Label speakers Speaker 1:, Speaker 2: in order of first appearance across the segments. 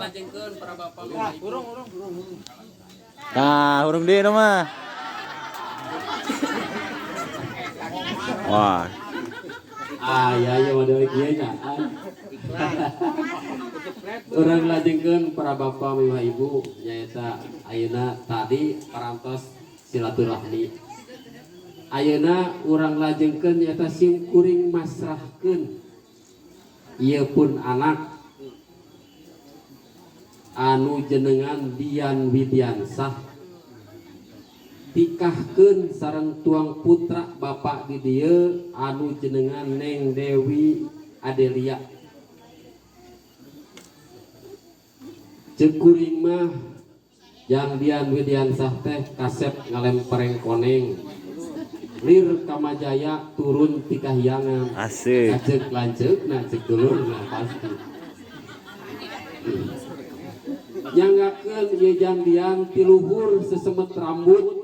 Speaker 1: Lajengkeun para bapak mimah ibu.
Speaker 2: Nah, hurung deui mah. Wah.
Speaker 3: Ah, ya ya model kieu nya. Urang lajengkeun para bapak mimah ibu nyaeta ayeuna tadi parantos silaturahmi. Ayeuna urang lajengkeun nyaeta sim kuring masrahkeun ieu pun anak anu jenengan Dian Widiansah tikahkeun sareng tuang putra bapak di dieu anu jenengan Neng Dewi Adelia. Ceuk kuring mah jang Dian Widiansah teh kasep ngalempereng koneng lir Kamajaya turun ti kahyangan.
Speaker 2: Asik.
Speaker 3: Aceuk lanceukna ceuk dulurna pasti. Nyanggakeun ieu jang Dian ti luhur sesemet rambut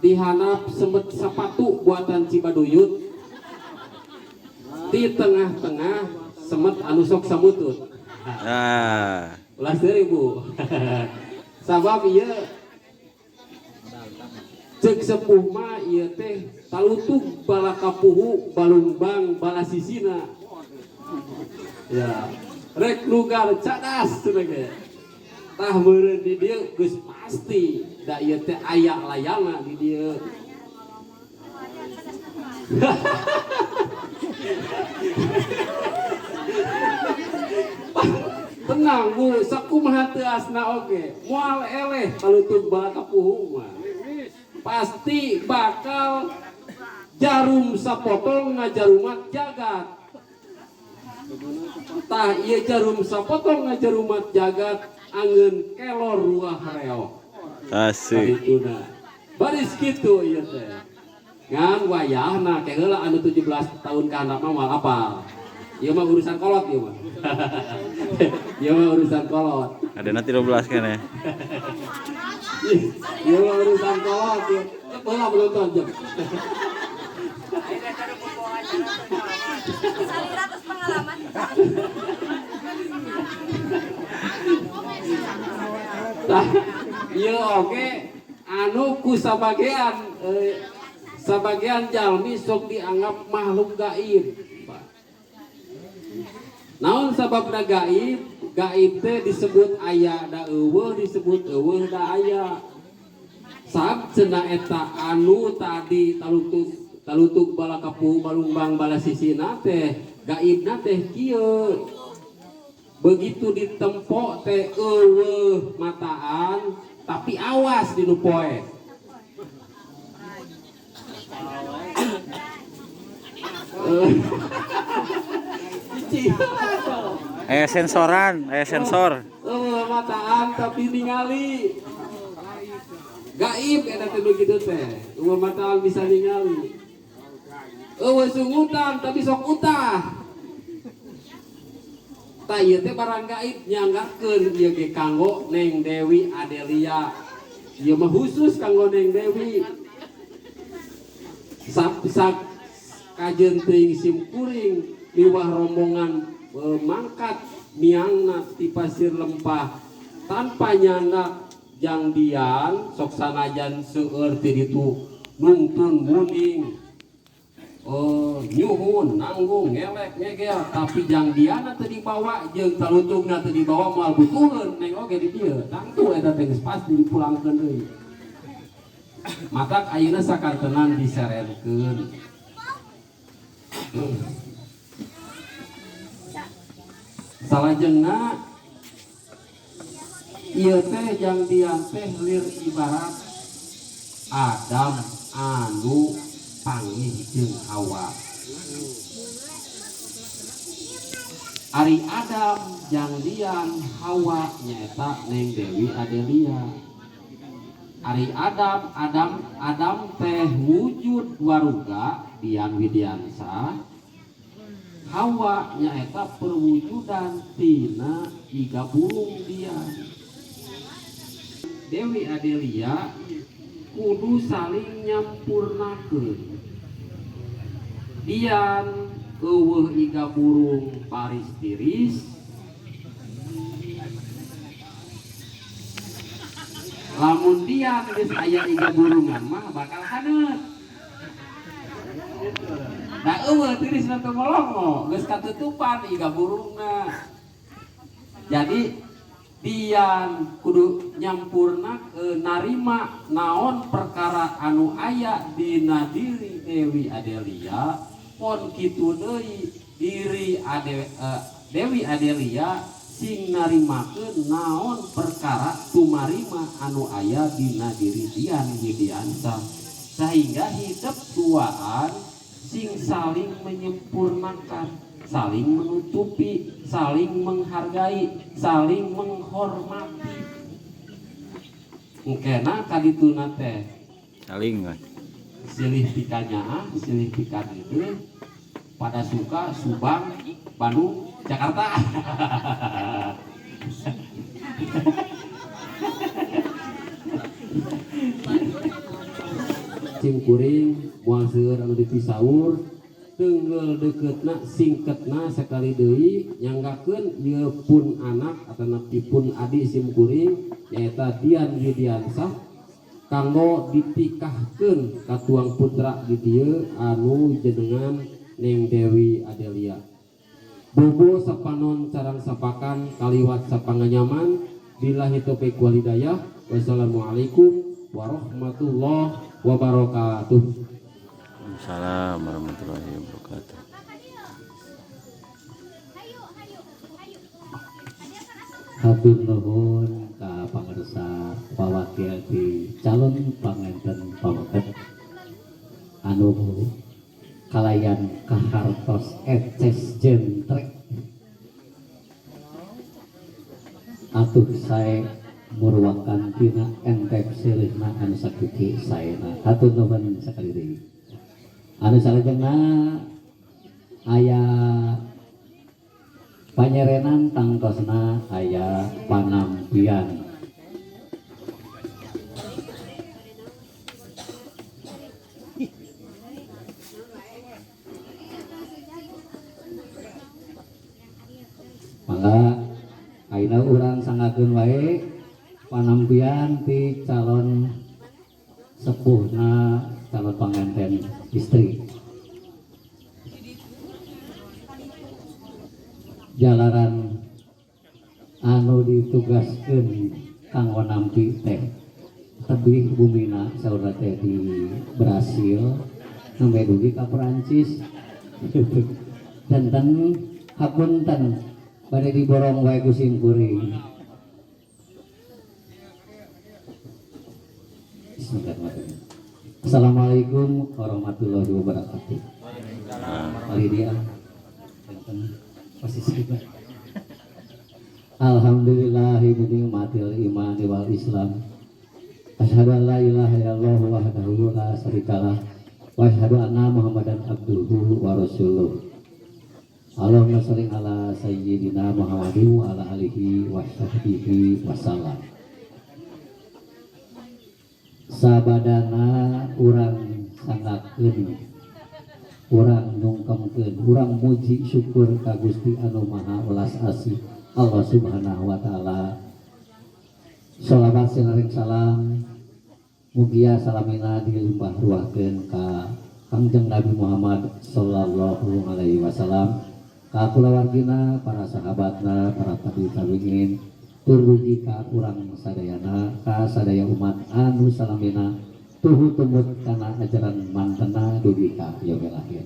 Speaker 3: dihanap semet sepatu buatan Cibaduyut di tengah-tengah semet anu sok samutut.
Speaker 2: Nah.
Speaker 3: Ulah seuri Bu. Sabab ieu ceuk sepuh mah ieu teh talutug balakapuhu balungbang balasisina. Ya, rek lugar cadas cenah ge. Tah meureun di dieu geus pasti da ieu teh aya layana di dieu. Tenang Bu, sakumaha teu asna oge, moal eleh talutug balakapuhu mah. Pasti bakal jarum sapotong ngajarumat jagat. Tah ieu jarum sapotong ngajarumat jagat angeun kelor ruah reok.
Speaker 2: Asik.
Speaker 3: Kadituna. Baris kitu ieu teh. Ngan wayahna ke heula anu 17 tahun ka handap mah moal apal. Ieu mah urusan kolot ieu mah. Ieu mah urusan kolot.
Speaker 2: Adena 13 keneh.
Speaker 3: Ieu mah urusan kolot ieu. Heula penonton jeung.
Speaker 4: Pengalaman.
Speaker 3: Tah, ieu oge anu ku sabagean jalmi sok dianggap makhluk gaib. Naon sababna gaib? Gaib teh disebut aya da eueuh, disebut eueuh da aya. Sab cenah eta anu tadi talutug balakapuh balungbang balasisina teh gaibna teh kieu. Begitu ditempok teh eueuh mataan tapi awas di nu poe.
Speaker 2: Sensoran, sensor.
Speaker 3: Eueuh mataan tapi ningali. Gaib eta teh nu kitu teh. Eueuh mataan bisa ningali. Eueuh sungutan tapi sok utah. Tah ieu teh barang gaib nyanggakeun ieu ge kanggo Neng Dewi Adelia. Ieu mah khusus kanggo Neng Dewi. Sak kajeun teuing sim kuring miwah rombongan mangkat miangna ti pasir lempah tanpa nyandak jang Dian sok sanajan seueur ti ditu nungtun muning. Oh, nyuhun nanggung ngelek ngegel tapi jang Diana teu dibawa jeung talutugna teu dibawa moal butuheun neng oge di dieu tangtu eta teh geus pasti dipulangkeun deui. Matak ayeuna sakantenan diserenkeun. Salajengna ieu teh jang Dian teh lir ibarat Adam anu panggih jeung Hawa. Ari Adam jang Dian Hawa nyaeta Neng Dewi Adelia. Ari Adam teh wujud waruga Dian Widiansah. Hawa nyaeta perwujudan tina iga burung Dian. Dewi Adelia kudu saling nyampurnakeun. Dian eueuh iga burung paris tiris, Lamun dia geus aya iga burungan mah bakal haneut. Nah eueuh tirisna teu melongo, geus katutupan iga burungna. Jadi Dian kudu nyampurna narima naon perkara anu aya dina diri Dewi Adelia, pon kitu deui diri Dewi Adelia sing narimakeun naon perkara tumarima anu aya dina diri Dian Widiansyah, sehingga hidup duaan sing saling menyempurnakan, saling menutupi, saling menghargai, saling menghormati. Engkena kadituna teh
Speaker 2: Saling we.
Speaker 3: Silih pikanyaah, silih pikadeudeuh, pada suka Subang, Bandung, Jakarta. Sim kuring moal seueur anu dipisaur, tenggel deketna singketna sekali deui nyanggakeun ieu pun anak atanapi pun adi sim kuring nyaeta Dian Widiansyah kanggo ditikahkeun ka tuang putra di dieu anu jenengan Neng Dewi Adelia. Bobo sapanon carang sapakan kaliwat sapanganyaman, billahi taufik wal hidayah, wassalamualaikum warahmatullahi wabarakatuh.
Speaker 2: Waalaikumsalam warahmatullahi wabarakatuh.
Speaker 4: Hatur nuhun ka pangersa pawakil di calon panganten pameget anu kalayan kahartos eces jentrek atuh sae murwakan tina entep seureuhna anu sakitu saena. Hatur nuhun sakali deui. Anu salajengna aya panyerenan tangtosna aya panampian. Mangga ayeuna urang sanggakeun wae panampian ti calon sepuhna calon panganten istri. Jalaran anu ditugaskeun kanggo nampi teh tebih bumina saurna teh di Brasil sampai dugi ka Perancis. Janten hapunten bade diborong wae ku sim kuring. Bismillahirrahmanirrahim. Assalamualaikum warahmatullahi wabarakatuh. Kali dia janten posisi baik. Alhamdulillahi binikmatil iman wal Islam. Asyhadu an la ilaha illallah wahdahu la syarikalah wa asyhadu anna Muhammadan abduhu wa rasuluh. Allahumma sholli ala sayyidina Muhammadin wa ala alihi wa sahbihi wasallam. Sabadana urang sanggakeun, urang nyungkemkeun, urang muji syukur ka Gusti anu Maha Welas Asih Allah Subhanahu wa taala. Sholawat sinaring salam mugia salamina dilimpah ruahkeun ka Kangjeng Nabi Muhammad sallallahu alaihi wasallam, ka kulawargina, para sahabatna, para tabi tabiin, tur dugi ka urang sadayana, ka sadaya umat anu salamina tuhu tumut kana ajaran mantena dugi ka yaumil akhir.